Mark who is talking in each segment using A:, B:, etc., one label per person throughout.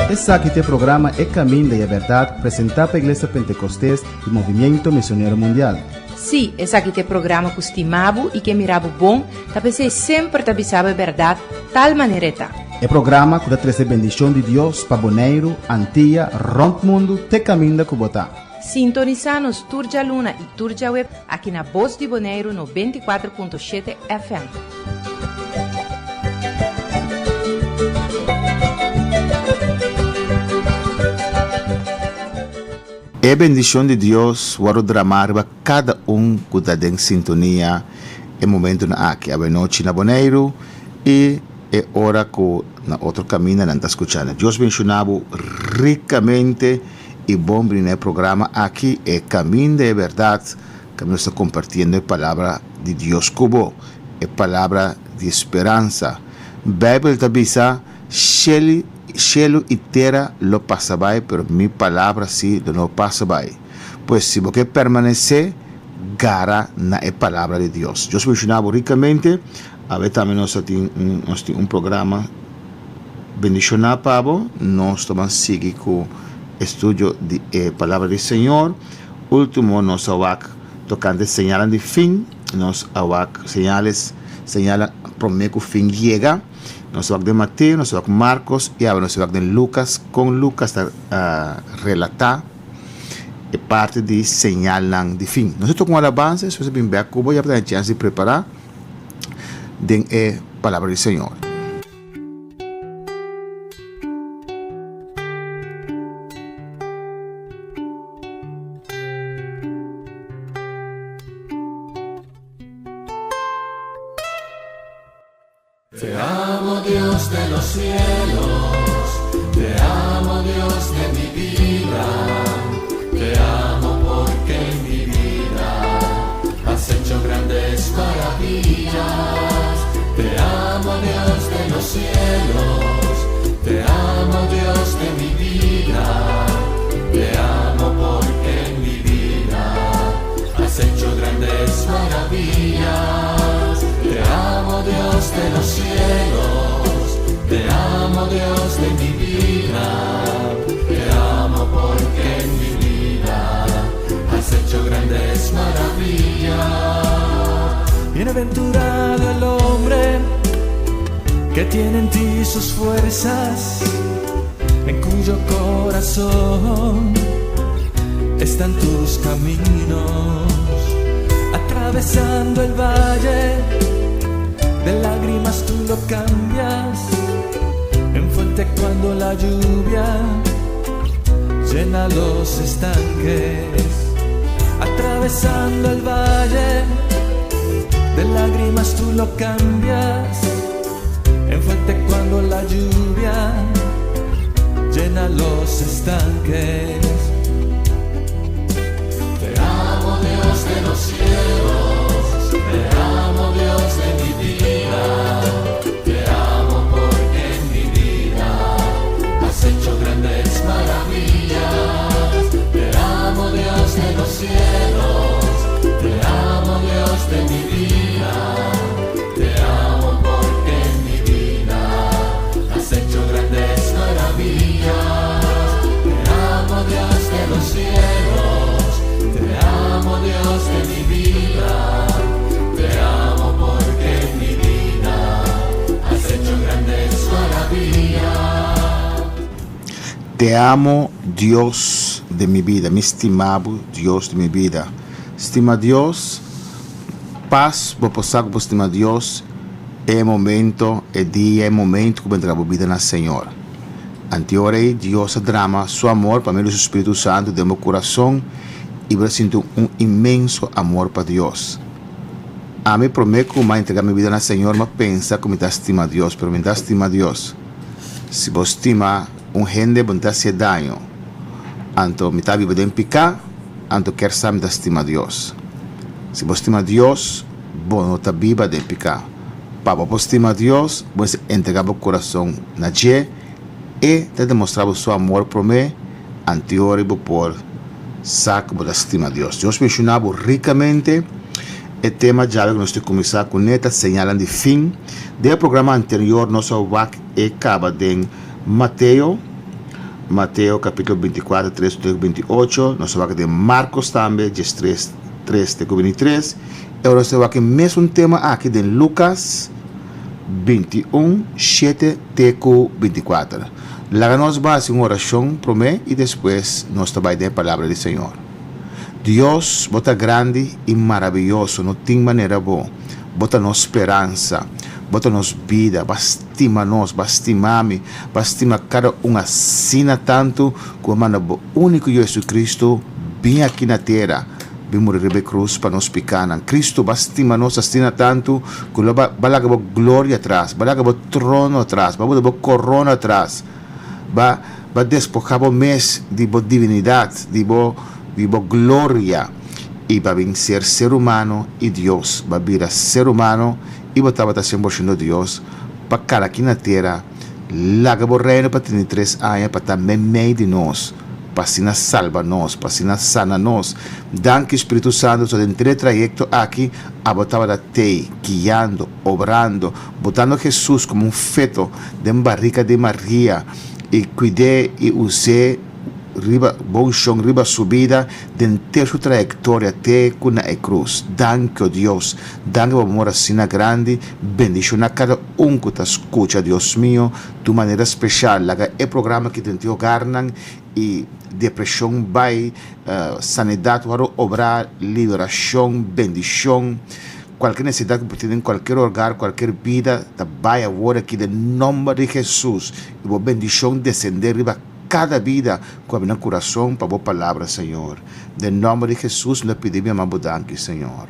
A: Esaki ta e programa E Caminda y e Berdad presenta pa Iglesia Pentecostes y Movimiento Misionero Mundial.
B: Sí, esaki ta e programa ku stima bo i ke mira bo bon, ta p'esei semper ta bisa bo e bèrdat tal manera e ta.
A: E programa ku ta trese bendishon di Dios pa Boneiru, Antia, rònt mundu te kaminda ku bo ta.
B: Sintonisá nos tur djaluna i tur djaweb aki na Bos di Boneiru 94.7 FM.
C: E bendishon di Dios wòrdu dramá riba kada un ku ta den sintonia e momentunan aki awenochi na Boneiru i e ora ku na otro kaminda nan ta skucha. Dios benshoná bo rikamente i bon bini na e programa aki, E Kaminda e Bèrdat, kaminda nos ta kompartiendo e Palabra di Dios ku bo, e palabra di speransa. Beibel ta bisa, Sheli, shelu i tera lo pasa bai, pero mi palabra sí lo no pasa bai. Pues si bo ke permanesé, gara na e palabra di Dios. Dios benshoná bo rikamente. Awe tambe nos ta tin un, nos tin un programa bendishoná pa bo. Nos ta ban sigui ku estudio di e palabra di Señor. Ultimo nos a wak tokante señalnan di fin. Nos a wak señales, señalnan promé ku fin yega. Nos a wak den Mateo, nos a wak Marcos i awe nos a wak den Lucas kon Lucas ta relatá e parti di señalnan di fin. Nos a toka un alabansa, despues a bin bèk ku bo ya pa tene chèns di prepará den e Palabra di Señor.
D: Te amo Dios de los cielos, te amo Dios de mi vida, te amo porque en mi vida has hecho grandes maravillas. Te amo Dios de los cielos, te amo Dios de mi vida, te amo porque en mi vida has hecho grandes maravillas. Te amo Dios de los cielos, te amo Dios de mi vida, te amo porque en mi vida has hecho grandes maravillas. Bienaventurado el hombre que tiene en ti sus fuerzas, en cuyo corazón están tus caminos. Atravesando el valle de lágrimas tú lo cambias en fuente cuando la lluvia llena los estanques. Atravesando el valle de lágrimas tú lo cambias en fuente cuando la lluvia llena los estanques. Te amo Dios de los cielos, te amo Dios de mi vida, te amo porque en mi vida has hecho grandes maravillas. Te amo Dios de los cielos, te amo Dios de mi vida, te amo porque en mi vida has hecho grandes maravillas. Te amo Dios de los cielos, te amo Dios de mi vida, te amo porque en mi vida has hecho grandes maravillas.
C: Te amo Dios de mi vida, mi stima bo Dios di mi bida. Stima Dios, pas bo por sa ku bo stima Dios e momento, e dia, e momento ku bo entrega bo bida na Señor. Anti ora ei Dios a drama su amor pa medio di su Spiritu Santu den bo kurason i bo ta sinti un inmenso amor pa Dios. Ami promé ku mi a entrega mi bida na Señor mi a pensa ku mi ta stima Dios, pero mi no ta stima Dios. Si bo stima un hende bo no ta hasié daño. Anto mi ta biba den piká, anto kier sa mi ta stima Dios. Si bo stima Dios, bo no ta biba den piká. Pa bo por stima Dios, bo mester entregá bo kurason na dje, E ta demostrá bo su amor promé, anteor bo por sa ku bo ta stima Dios. Dios menshoná bo rikamente. E tema djawe ku nos ta kuminsá kuné ta señalnan di fin. Den e programa anterior nos a wak. e kaba den Mateo, Mateo kapítulo 24, 3 te 28, nos ta wak den Marcos tambe, 13, 3 te 23, i awor nos ta wak e mesun tema aki den Lucas 21, 7 te ku 24. Laga nos bai hasi un orashon promé i despues nos ta bai den e Palabra di Señor. Dios, bo ta grandi i maraviyoso, no tin manera bo. Bo ta nos speransa, bo ta nos bida, bo a stima nos, bo a stima mi, bo a stima kada un asina tantu ku bo a manda bo úniko Yu Jesucristo bin aki na tera bin muri riba e krus pa nos pikanan. Cristo, bo a stima nos asina tantu ku lo bo a laga bo gloria atras, bo a laga bo trono atras, bo a buta bo korona atras, bo a despoha bo mes di bo divinidat, di bo di bo gloria i bo a bin ser ser humano i Dios. Bo a bira ser humano i bo tabata 100% Dios pa kala aki na tera. Laga bo reino pa 33 aña pa ta meimei di nos, pa asina salba nos, pa asina sana nos. Danki Spiritu Santu, so den tur e trayekto aki abo tabata tei, guiando, obrando, botando Hesus komo un feto den barika di Maria i kuid'é i us'é riba bo unshon riba su bida den ter su trayektoria te ku na e krus. Danki, o Dios, danki pa bo amor asina grandi. Bendishona kada un ku ta skucha Dios mio di un manera speshal. Laga e programa aki den ti hogarnan i depreshon bai, sanidat wòrdu obrá, liberashon, bendishon, kualke nesesidat ku bo tin den kualker hogar, kualker bida ta bai awor aki den nòmber di Hesus i bo bendishon desendé riba kada bida ku a bini nan kurason pa bo palabra Señor. Den nòmber di Hesus mi ta pidi mi ama bo danki Señor.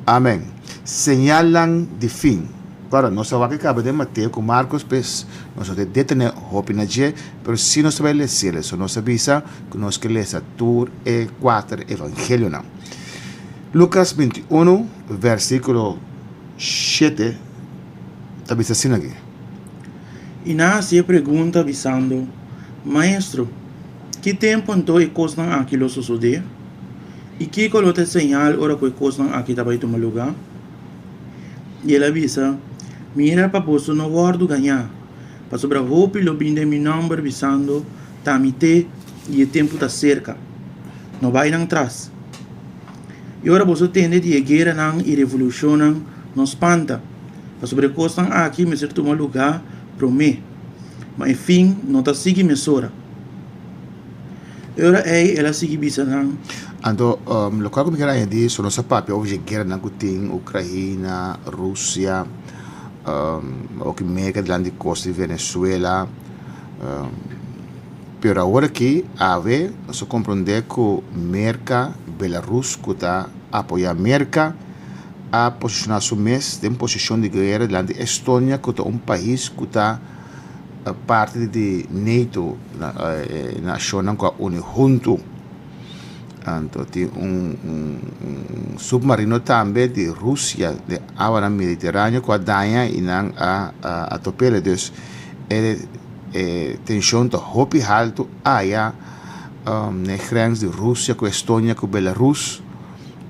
C: Amen. Señalnan di fin. Ora, nos a wak e kaba den Mateo ku Markos, pues nos no ta detené hopi na dje, pero sí nos ta bai les'el. So nos a bisa ku nos ke lesa tur e kuater evangelionan. Lukas 21, versíkulo 7 ta bisa asina aki.
E: I nan hasi e pregunta bisando, Maestro, ki tempu anto e kosnan aki lo sosodé? I kiko lo ta e señal ora ku e kosnan aki ta bai tuma lugá? I el a bisa, Mira pa boso no wòrdu gañá, pasobra hopi lo bin den mi nòmber bisando, Ta mi te, i e tempu ta serka. No bai nan tras. I ora boso tende di e gueranan i revolushonnan, no spanta, pasobra e kosnan aki mester tuma lugá promé, ma e fin no ta sigui mesora. E ora ei el a sigui bisa nan.
C: Anto, lokual ku mi ker añadí, so nos a papia over dje gueranan ku tin Ukraina, Rusia, oki Merka dilanti di kos di Venezuela. Pero awor aki, awe, nos a komprondé ku Merka, Belarus ku ta apoyá Merka, a posishoná su mes den posishon di guera dilanti Estonia ku ta un pais ku ta parti di NATO, e nashonnan ku a uni huntu. Anto tin un submarino tambe di Rusia den awanan Mediteraneo ku a daña i nan a top'el. Dus e tenshon ta hopi haltu aya na e grens di Rusia ku Estonia ku Belarus.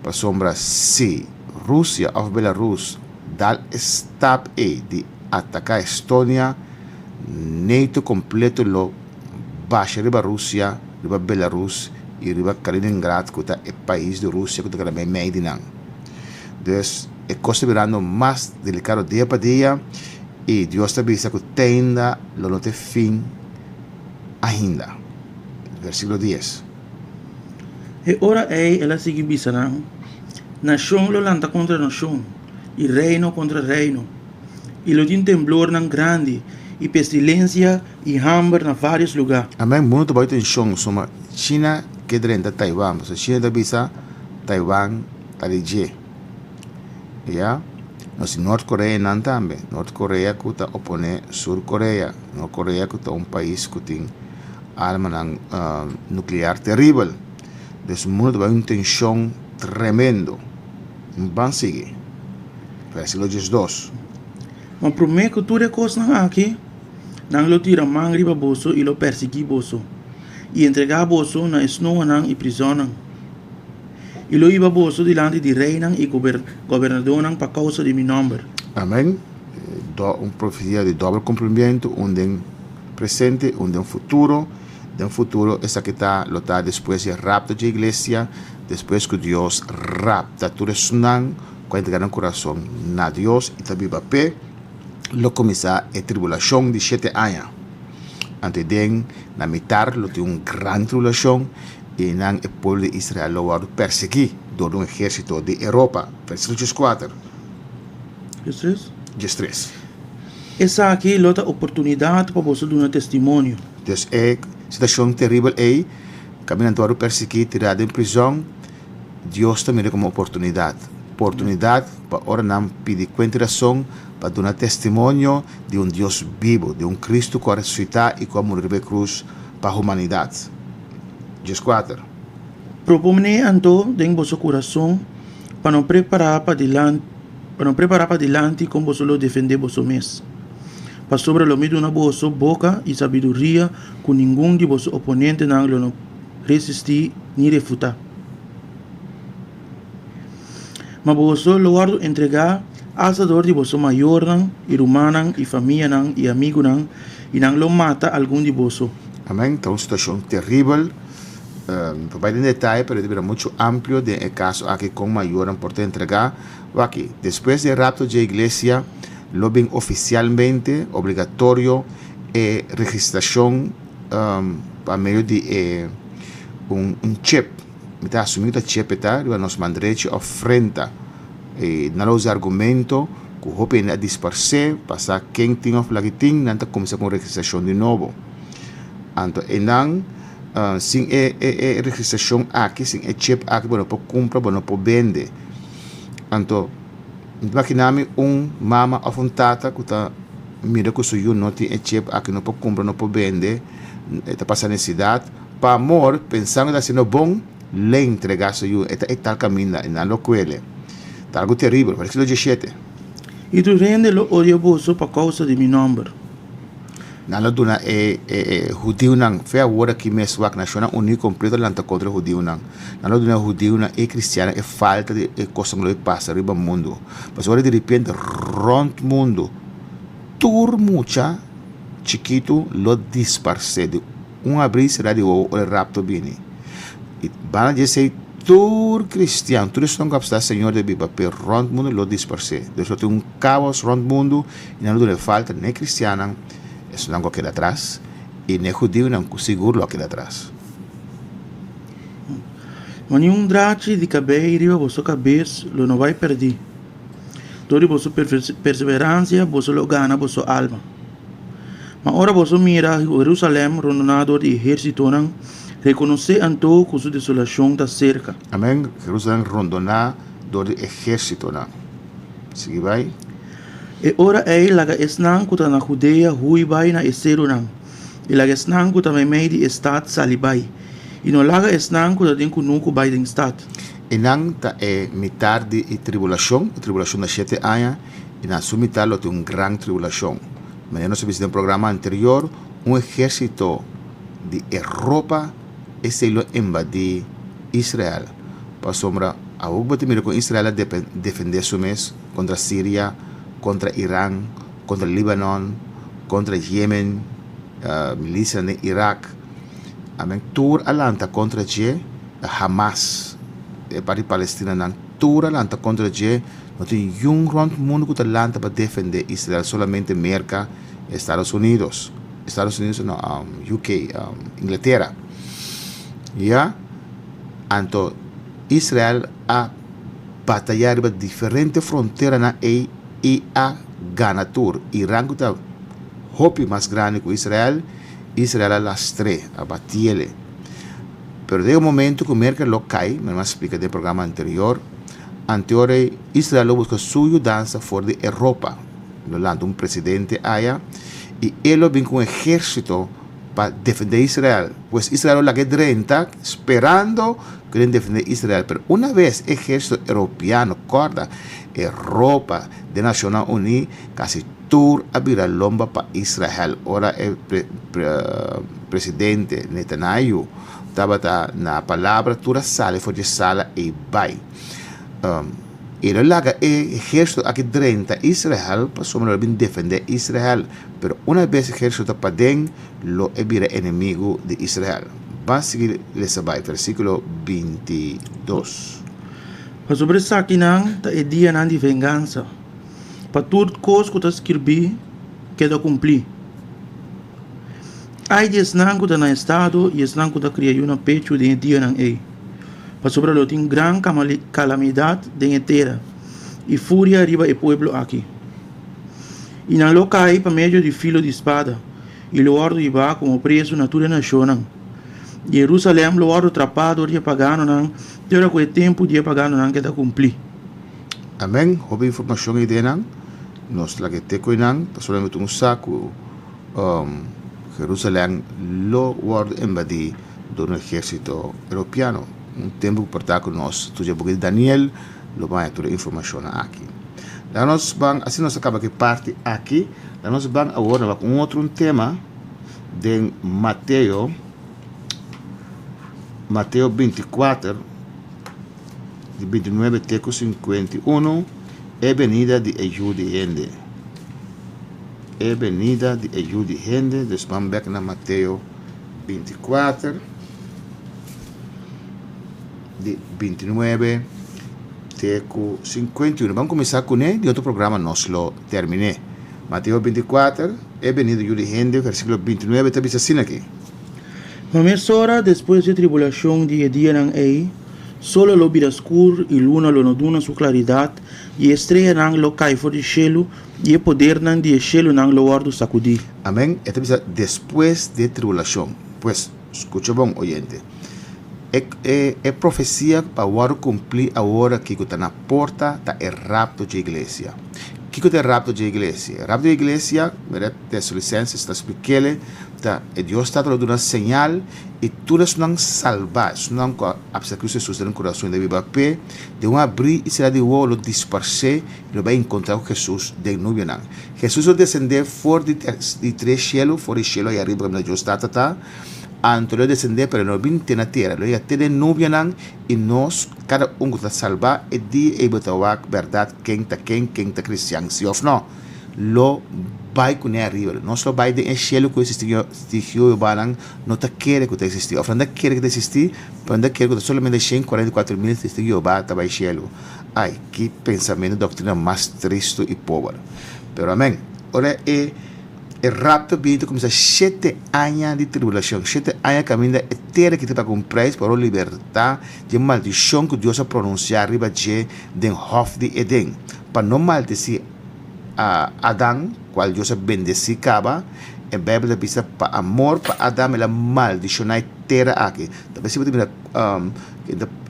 C: Pasobra si Rusia òf Belarus dal e stap ei di ataká Estonia, NATO kompleto lo basha riba Rusia, riba Belarus i riba Kaliningrad ku ta e pais di Rusia ku ta keda meimei di nan. Dus e kos ta birando mas delikado dia pa dia i Dios ta bisa ku te ainda lo no ta e fin ainda. Versíkulo dies.
E: E ora ei el a sigui bisa nan, Nashon lo lanta kontra nashon, i reino kontra reino, i lo tin temblornan grandi, i pestilensia i hamber na vários lugá.
C: Amen, mundu ta bai tenshon suma China ke drenta Taiwan, pasobra China ta bisa Taiwan ta di dje. Ya, nos tin Nort Korea einan tambe, Nort Korea ku ta oponé Sur Korea, Nort Korea ku ta un pais ku tin armanan nuklear teribel. Dus mundu ta bai un tenshon tremendo. Ban sigui. Versíkulo 12.
E: Ma promé ku tur e kosnan aki, nan lo tira man riba boso i lo persiguí boso, i entregá boso na e snoanan i prizònnan, i lo hiba boso dilanti di reinan i gobernadónan pa kousa di mi nòmber.
C: Amèn. Un profesia di dòbel kumplimentu, un den presente, un den futuro. Den futuro esaki ta lo ta despues di e rapto dje iglesia, despues ku Dios rapta tur esnan ku a entrega nan kurason na Dios i ta biba p'e, lo kuminsá e tribulashon di shete aña. Anto i den na mitar lo tin un gran tribulashon i nan e pueblo di Israel lo wòrdu persiguí dor di un ehérsito di Europa. Versíkulo dieskuater.
E: Diestres.
C: Diestres.
E: Esaki lo ta oportunidat pa boso duna testimonio.
C: Dus e situashon teribel ei, kaminda nan ta wòrdu persiguí, tirá den prizòn, Dios ta mira komo oportunidat. Oportunidat pa ora nan pidi kuenta i rason pa duna testimonio di un Dios bibu, di un Kristu ku a resusitá i ku a muri riba e krus pa humanidat. Dieskuater.
E: Proponé anto den boso kurason pa no prepará padilanti pa no prepará padilanti kon boso lo defendé boso mes. Pasobra lo mi duna boso boka i sabiduria ku ningun di boso oponentenan lo no resistí ni refutá. Ma boso lo wòrdu entregá asta dor di boso mayornan i rumannan i famianan i amigunan, i nan lo mata algun di boso.
C: Amèn. Ta un situashon teribel. No por bai den detaye, pero e ta bira muchu amplio den e kaso aki kon mayornan por ta entregá. Wak, despues di e rapto dje iglesia lo bin ofisialmente obligatorio e registrashon pa medio di e un chip. Mi ta asumí ku ta chip e ta riba nos man drechi òf frenta. I nan lo usa argumento ku hopi hende a disparsé pasá ken tin òf laki tin, nan ta kuminsá ku un registrashon di nobo. Anto einan sin e e registrashon aki, sin e chip aki bo no por kumpra, bo no por bende. Anto mi ta imaginá mi un mama òf un tata ku ta mira ku su yu no tin e chip aki, no por kumpra, no por bende, e ta pasa nesesidat. Pa amor, pensando ta haciendo bon, l'e entrega su yu. E ta e tal caminda, i nan lo cuele. Ta algo teribel. Versículo diesshete.
E: I tur hende lo odia boso pa causa di mi nomber.
C: Nan lo duna e e hudiunan fe awor aki mes wak Nacionnan Uní completo a lanta contra e hudiunan. Nan lo duna e hudiunan e cristiannan e falta di e cosnan cu lo pasa riba mundo. Pasobra di repente rond mundo tur mucha chikitu lo disparce di Un abrí será di wowo ora e rapto bini. I banda di esei, tur kristian, tur esnan ku a psta Señor den biba p'e rònt mundu lo disparsé. Dios lo tin un káos rònt mundu i nan lo duna e falta n'e kristiannan, esnan ku a keda atras, i n'e hudiunan ku sigur lo a keda atras.
E: Ma ni un drachi di kabei riba boso kabes lo no bai pèrdí. Dor di boso perseveransia boso lo gana boso alma. Ma ora boso mira Herusalèm rondoná dor di ehérsitonan, rekonosé anto ku su desolashon ta serka.
C: Amèn, Herusalèm rondoná dor di ehérsitonan. Sigui bai.
E: E ora ei laga esnan ku ta na Hudea hui bai na e serunan, i laga esnan ku ta meimei di e stat sali bai, i no laga esnan ku ta den kunuku bai den stat.
C: Einan ta e mitar di e tribulashon, e tribulashon ta shete aña, i na su mitar lo tin un gran tribulashon. Manera nos a bisa den programa anterior, un ehérsito di Europa esei lo invadí Israel, pasobra awor bo ta mira kon Israel a defendé su mes kontra Siria, kontra Iran, kontra Libanon, kontra Yemen, milisianan den Irak. Amen, tur a lanta kontra dje, Hamas, e parti palestinanan, tur a lanta kontra dje. No tin yun rond mundu ku ta lanta pa defende Israel, solamente Merka, Estados Unidos, Estados Unidos no, UK, Inglatera. Ya, anto Israel a bataya riba diferente fronteranan ei i a gana tur. Iran ku ta hopi mas grandi ku Israel, Israel a lastr'é, a batiele. Pero den e momento ku Merka lo kai, mi a splika den programa anterior, Anteor ei, Israel lo buska su yudansa for di Europa. Lo lanta un presidente aya i e lo bin ku un ehérsito pa defendé Israel. Pues Israel lo laga e drenta sperando ku den defendé Israel. Pero una bes e ehérsito europeano kòrda Europa den Nashonnan Uní kasi tur a bira lomba pa Israel ora e presidente Netanyahu tabata na palabra tur a sali for dje sala ei bai. I lo laga e ehérsito aki drenta Israel pasobra lo bin defendé Israel. Pero una bes ehérsito ta paden, lo e bira enemigu di Israel. Ban sigui lesa bai versíkulo 22.
E: Pasobra esakinan ta e dianan di vengansa, pa tur kos ku ta skirbí keda kumplí. Ai di esnan ku ta na estado i esnan ku ta kria yu na pechu den e dianan ei, pasobra lo tin gran kalamidat den e tera i furia riba e pueblo aki. I nan lo kai pa medio di filo di spada i lo wòrdu hibá komo prezu na tur e nashonnan. I Herusalèm lo wòrdu trapá dor di e paganonan te ora ku e tempu di e paganonan keda kumplí.
C: Amèn, hopi informashon i ideanan. Nos laga e te ku einan, pasobra mi tin un sa ku Jerusalèm lo wòrdu invadí dor un ehérsito europeano. Un tempu ku por ta ku nos studia buki di Daniel lo baña tur e informashonnan aki. Laga nos ban, asina nos a kaba ku e parti aki, laga nos ban awor na wak un otro un tema den Mateo, Mateo 24, di 29 te ku 51, e benida di e Yu di hende. E benida di e Yu di hende, dus ban bek na Mateo 24, di 29 te ku 51. Ban kuminsá kuné, di otro programa nos lo terminé. Mateo 24, e benida di Yu di hende, versíkulo 29 ta bisa asina aki.
E: Ma mesora despues di tribulashon di e dianan ei, solo lo bira skur i luna lo no duna su klaridat, i e streanan lo kai for di shelu, i e podernan di e shelunan lo wòrdu sakudí.
C: Amèn. E ta bisa despues di e tribulashon. Pues, skucha bon, oyente. E, e, e profesia pa wòrdu kumplí awor aki ku ta na porta ta e rapto dje iglesia. Kiko ta e rapto dje iglesia? E rapto dje iglesia, mira Tesalonicenses ta splik'el, Ta e Dios Tata lo duna señal i tur esnan salbá, esnan ku a apseptá Kristu Hesus den nan kurason i ta biba p'e, den un abrí i será di wowo lo disparsé i lo bai enkontrá ku Hesus den nubianan. Hesus lo desendé for di di tres shelu, for di shelu ayá riba kaminda Dios Tata ta, anto lo desendé pero lo no bin te na tera, lo yega te den nubianan i nos, kada un ku ta salbá, e dia ei bo ta wak bèrdat ken ta ken, ken ta kristian si òf nò. Lo bai kuné ariba. Nos lo bai den e shelu ku eksistí di Jehovanan no ta kere ku ta eksistí. Òf nan ta kere ku ta eksistí, pero nan ta kere ku ta solamente 144.000 testigu di Jehová ta bai shelu. Ai, ki pensamentu doktrina mas tristu i pober! Pero amèn. Ora e e rapto bini ta kuminsá shete aña di tribulashon, shete aña kaminda e tera ki ta paga un preis pa lo libertá di e maldishon ku Dios a pronunsiá riba dje den Hòf di Edén, pa no maldesí a Adan, cual Dios a bendeci caba, e Bijbel ta bisa pa amor pa Adam el a maldiciona e tera aki. Ta besi bo ta mira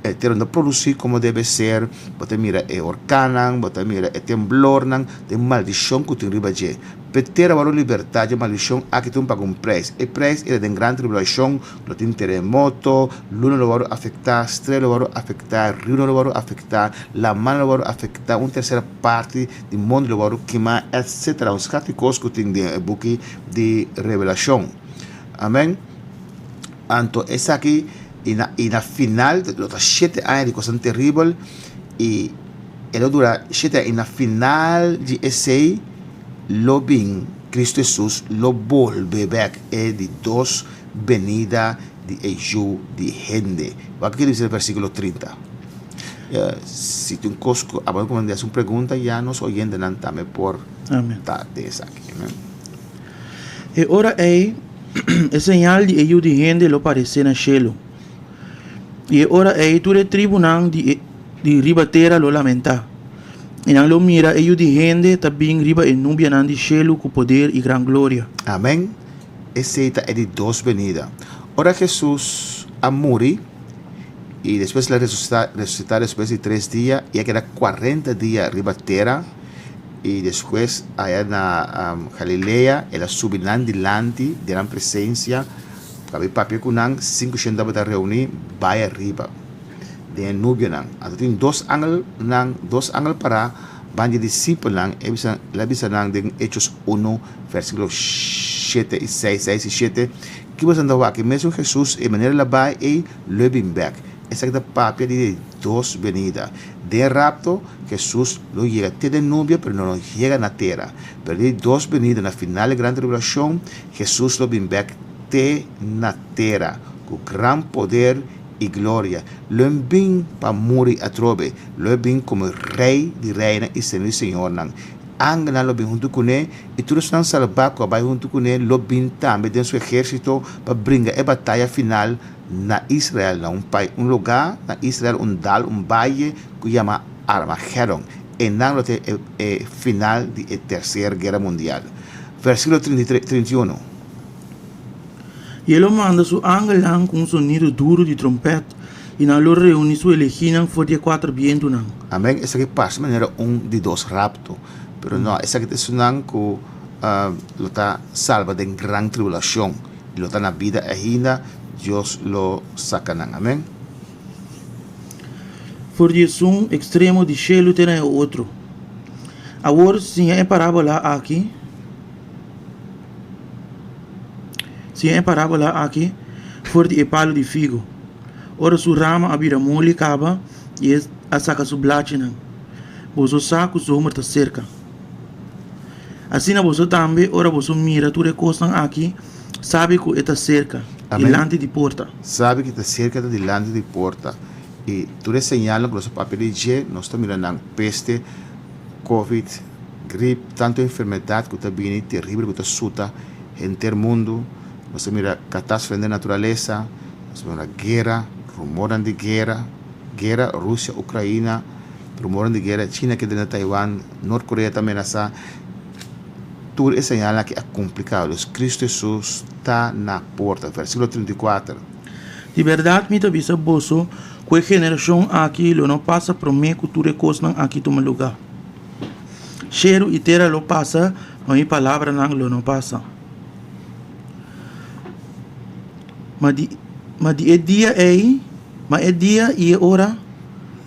C: e tera no ta produci como debe ser, bo ta mira e orkannan, bo ta mira e temblornan, ta e maldicion cu tin riba dje. P'e tera wòrdu libertá dje maldicion aki tin un paga un prijs. E prijs era den gran tribulacion, lo tin teremoto, luna lo wòrdu afectá, strea lo wòrdu afectá, riunan lo wòrdu afectá, laman lo wòrdu afectá, un tercera parti di mondi lo wòrdu kimá, etcetera. Un skat di kos ku tin den e buki di Revelashon. Amèn. Anto esaki, i na, i na final lo ta shete aña di kosnan teribel, i e lo dura shete aña, i na final di esei lo bin Kristu Hesus lo bolbe bèk, e di dos benida di e Yu di hende. Wak ke dice versíkulo 30. Si tin kos ku abo a kumanda hasi un pregunta ya nos oyentenan tambe por ta den esaki. Amen.
E: E ora ei e señal di e Yu di hende lo paresé na shelu, i e ora ei tur e tribunan di e di riba tera lo lamentá, i nan lo mira e Yu di hende ta bin riba e nubianan di shelu ku poder i gran gloria.
C: Amen. Esei ta e di dos benida. Ora Hesus a muri i despues el a resusitá, resusitá despues di tres dia i a keda kuarenta dia riba tera i despues aya na Galilea el a subi nan dilanti den nan presensia pa papia ku nan sin ku shende tabata reuní bai ariba den e nubianan. Anto tin dos angelnan, dos angel pará banda di e disipelnan, e bisa, el a bisa nan den Hechos unu versíkulo shete i seis, seis i shete, Ki boso ta wak? E mesun Hesus, e manera el a bai ei, lo e bin bèk. Esaki ta papia di di dos benida. Den rapto, Hesus lo yega te den nubia pero no lo yega na tera. Pero den di dos benida na final di gran tribulashon, Hesus lo bin bek te na tera ku gran poder i gloria. Lo e bin pa muri atrobe. Lo e bin komo Rei di reinan i Señor di señornan. Angelnan lo bin huntu kuné, i tur esnan salbá ku a bai huntu kuné lo bin tambe den su ehérsito pa bringa e bataya final na Israel, na un pai, un lugá na Israel, un dal, un baye ku yama Armagedon. Einan lo ta e e final di e Terser Guera Mundial. Versíkulo 33, 31.
E: I e lo manda su angelnan ku un sonido duru di trompèt, i nan lo reuní su elegínan for di e kuater bientunan.
C: Amén. Esaki parse manera un di dos rapto, pero no, esaki ta esunnan ku lo ta salba den gran tribulashon i lo ta na bida ainda, Dios lo saka nan. Amén.
E: For di esun ekstremo di shelu te na e otro. Awor siña e parábola aki. Siña e parábola aki for di e palu di figo. Ora su rama a bira moli kaba i e a saka su blachinan, boso sa ku zomer ta serka. Asina boso tambe, ora boso mira tur e kosnan aki, sabi ku e ta serka, dilanti di porta.
C: Sabi ku e ta serka, ta dilanti di porta. I tur e señalnan ku nos a papia di dje, nos ta mira nan, peste, covid, Grip, tantu enfermedat ku ta bini teribel ku ta suta henter mundu. Nos ta mira katastrofe den naturalesa, nos ta mira guera, rumornan di guera, guera Rusia, Ukraina, rumornan di guera China ke drenta Taiwan, Nort Korea ta menasá. Tur e señalnan aki a kumpli kaba. Dus Kristu Hesus ta na porta. Versíkulo 34.
E: Di bèrdat mi ta bisa boso ku e generashon aki lo no pasa promé ku tur e kosnan aki tuma lugá. Shelu i tera lo pasa, ma mi palabranan lo no pasa. Ma di, ma di e dia ei, ma e dia i e ora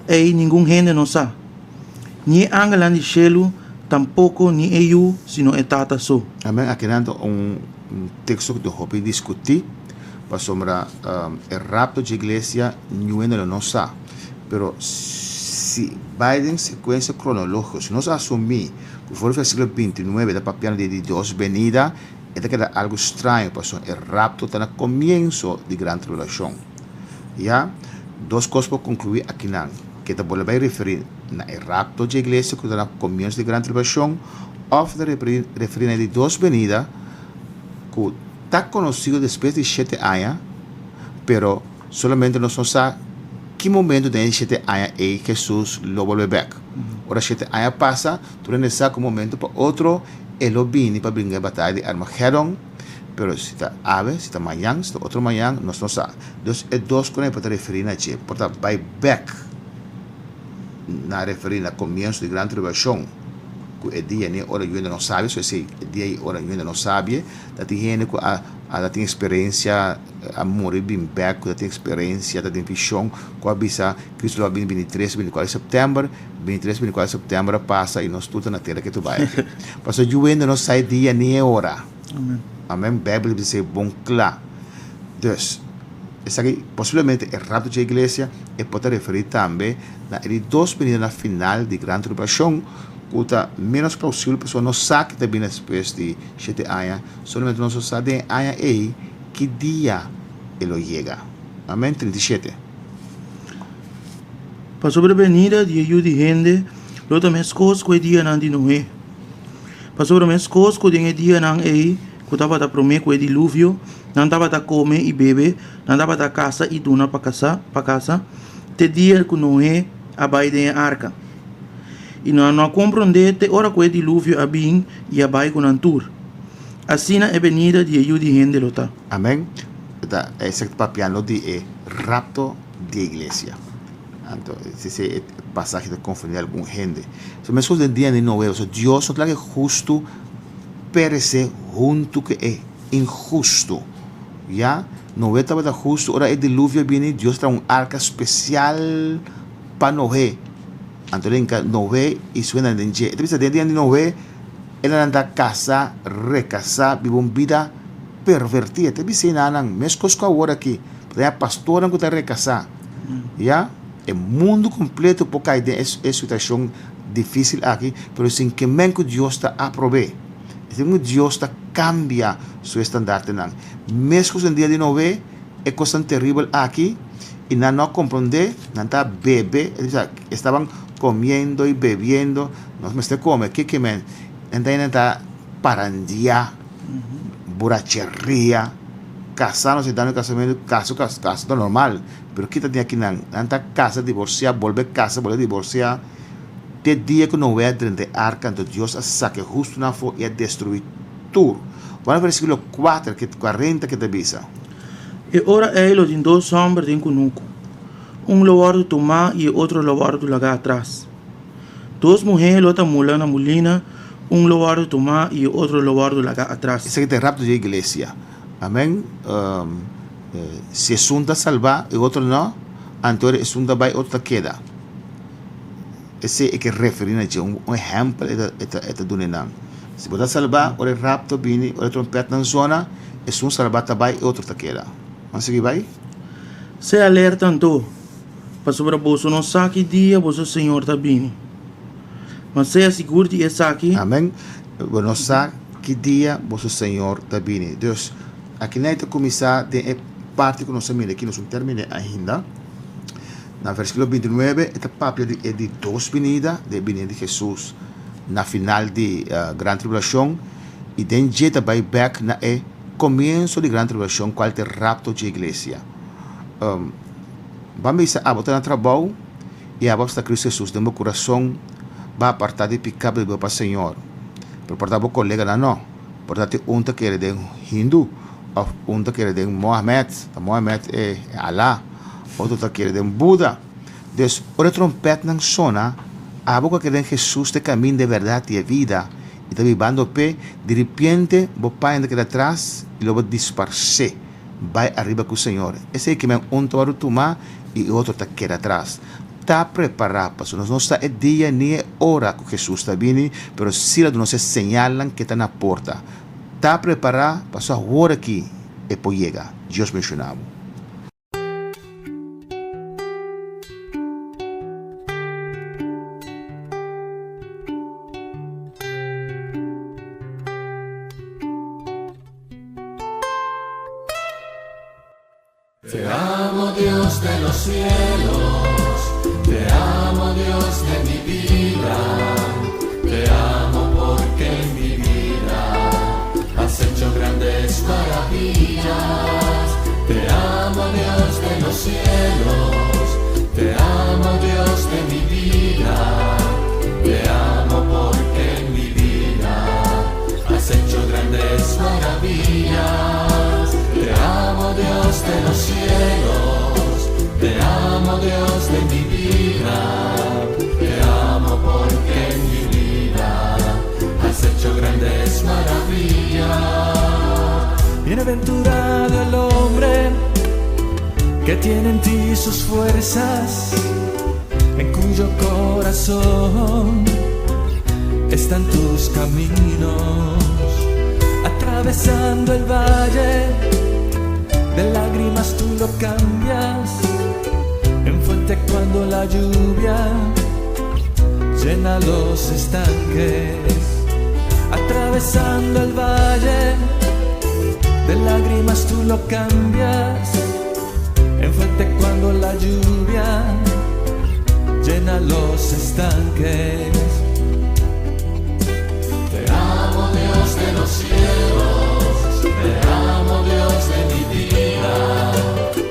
E: ei ningun hende no sa, ni e angelnan di shelu tampoko, ni e Yu, sino e Tata so.
C: Amen. Akinan ta un teksto ku ta hopi diskutí, pasobra e rapto dje iglesia niun hende lo no sa. Pero si bai den sekuensia kronológiko, si nos asumí ku for di versíkulo bintinuebe ta papiando di e di dos benida, e ta keda algu straño pasobra e rapto ta na komienso di gran tribulashon. Ya, dos kos por konkluí akinan, ke ta bolbe bai referí na e rapto dje iglesia ku ta na komienso di gran tribulashon òf ta referí na e di dos benida ku ta konosido despues di shete aña, pero Solamente nos no sa ki momento den e shete aña ei Hesus lo bolbe bek. Ora shete aña pasa, tur hende sa ku un momento pa otro e lo bini pa bringa e bataya di Armagedon, pero si ta awe, si ta mañan, si ta otro mañan, nos no sa. Dus e dos ku nan por ta referí na dje por ta bai bek na referí na komienso di gran tribulashon, ku e dia ni e ora yu hende no sabi, so esei e dia i e ora yu hende no sabi, ta tin hende ku a a tin eksperensia. A muri bin bek ku ta tin eksperensia, ta tin vishon ku a bisa Kristu lo a bini bintitres, bintikuater di sèptèmber, bintitres, bintikuater di sèptèmber a pasa i nos tur ta na tera ke tur bai aki. Pasobra yu hende no sa e dia ni e ora. Amen. Beibel ta bisa e bon kla. Dus, esaki posiblemente e rapto dje iglesia e por ta referí tambe na e di dos binida na final di gran tribulashon ku ta ménos plausibel pasobra nos sa ke ta bini despues di shete aña, solamente nos no sa den e aña ei Ki dia e lo yega? Amen 37.
E: Pasobra e benida di e Yu di hende lo ta meskos ku e dianan di Noe. Pasobra meskos ku den e dianan ei ku tabata promé ku e diluvio, nan tabata kome i bebe, nan tabata kasa i duna pa kasa, pa kasa, te dia ku Noe a bai den e arka. I nan no a komprondé te ora ku e diluvio a bin i a bai ku nan tur. Asina e benida di e Yu di hende lo ta.
C: Amen. E ta esaki ta papiando di e rapto di e iglesia. Anto esei e pasahe ta konfundí algun hende. So meskos den dia di Noe, pasobra Dios no ta laga e hustu peresé huntu ku e inhustu. Ya, Noe tabata hustu, ora e diluvio a bini, Dios traha un arka spesial pa Noe. Anto den ka Noe i su hendenan den dje. E ta bisa den dia di Noe, e nan ta kasa, rekasá, biba un bida pervertí. E ta bisa e nannan, meskos ku awor aki, ta haña pastornan ku ta rekasá. Ya, e mundu kompleto por kai den e situashon difísil aki, pero sin ke men ku Dios ta aprob'é. Sin ku Dios ta kambia su estandartenan. Meskos den dia di Noé, e kosnan teribel aki, i nan no a komprondé, nan ta bebe, e bisa, estaban komiendo i bebiendo, nos mester kome, ke ke men? Nan ta nan ta parandiá, buracheria, kasándose, dando kasamentu, kaso, kaso, kaso ta normal, pero kita tin akinan? Nan ta kasa, divorsiá, bolbe kasa, bolbe divorsiá, te dia ku Noé a drenta e arka, anto Dios a saka e hustunan afó i a destruí tur. Wak na versíkulo kuater, ke kuarenta ke ta bisa.
E: E ora ei lo tin dos hòmber den kunuku, un lo wòrdu tumá i e otro lo wòrdu lagá atras. Dos muhé lo ta mula na mulina, un lo wòrdu tumá i e otro lo wòrdu lagá atras.
C: Esaki ta e rapto dje iglesia. Amèn. Si esun ta salbá, e otro nò, anto esun ta bai, e otro ta keda. Esei e ke referí na dje, un ehèmpel e ta e ta duna nan. Si bo ta salbá, ora e rapto bini, ora e trompètnan zona, esun salbá ta bai, e otro ta keda. Ban sigui bai.
E: Sea alerta anto, pasobra boso no sa ki dia boso Señor ta bini. Ma sea sigur di esaki.
C: Amèn. Bo no sa ki dia boso Señor ta bini. Dus, akinan e ta kuminsá den e parti ku nos a mira aki, nos no terminé ainda. Na versíkulo bintinuebe e ta papia di e di dos binida, di e binida di Hesus na final di gran tribulashon, i den dje ta bai bèk na e komienso di gran tribulashon kual ta e rapto dje iglesia. Ban bisa abo ta na trabou i abo sta Kristu Hesus den bo kurason, bo a apartá di piká bo pa Señor, pero por ta bo koleganan no, por ta tin un ta kere den hindu òf un ta kere den Mohamed, ta Mohamed e Alá. Otro ta kere den Buda. Dus, ora e trompètnan sona, abo ku a kere den Hesus ta e kaminda, e bèrdat i e vida, i ta bibando p'e, diripiente bo paña ta keda atras i lo bo disparsé bai ariba ku Señor. Esei ke men un ta wòrdu tumá i e otro ta keda atras. Ta prepará, pasobra nos no sa e dia ni e ora ku Hesus ta bini, pero sí lo duna nos e señalnan ke ta na porta. Ta prepará, pasobra awor aki e por yega. Dios benshoná bo.
D: Te amo Dios de los cielos, te amo Dios de mi vida, te amo porque en mi vida has hecho grandes maravillas. Te amo Dios de los cielos, te amo Dios de mi vida, te amo porque en mi vida has hecho grandes maravillas. Te amo Dios de los cielos, te amo Dios de mi vida, te amo porque en mi vida has hecho grandes maravillas. Bienaventurado el hombre que tiene en ti sus fuerzas, en cuyo corazón están tus caminos. Atravesando el valle de lágrimas tú lo cambias en fuente cuando la lluvia llena los estanques. Atravesando el valle de lágrimas tú lo cambias en fuente cuando la lluvia llena los estanques. Te amo Dios de los cielos, te amo Dios de mi vida,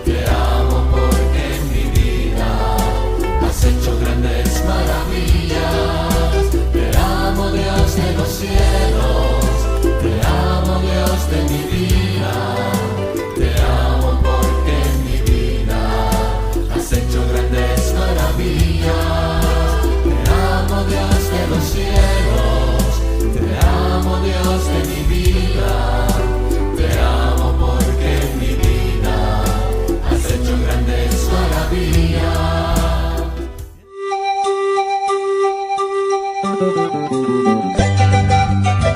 D: te amo porque en mi vida has hecho grandes maravillas. Te amo Dios de los cielos, te amo Dios de mi vida, te amo porque en mi vida has hecho grandes maravillas. Te amo Dios de los cielos, te amo Dios de mi vida, te amo porque en mi vida has hecho grandes maravillas.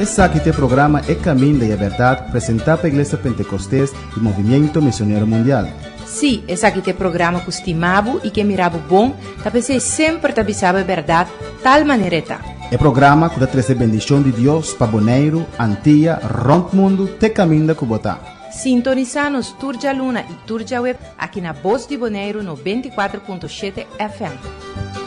A: Esaki ta e programa E Caminda y e Berdad presenta pa Iglesia Pentecostes y Movimiento Misionero Mundial.
B: Sí, esaki ta e programa ku stima bo i ke mira bo bon, ta p'esei semper ta bisa bo e bèrdat tal manera e ta.
A: E programa ku ta trese bendishon di Dios pa Boneiru, Antia, rònt mundu te kaminda ku bo ta.
B: Sintonisá nos tur djaluna i tur djaweb aki na Bos di Boneiru 94.7 FM.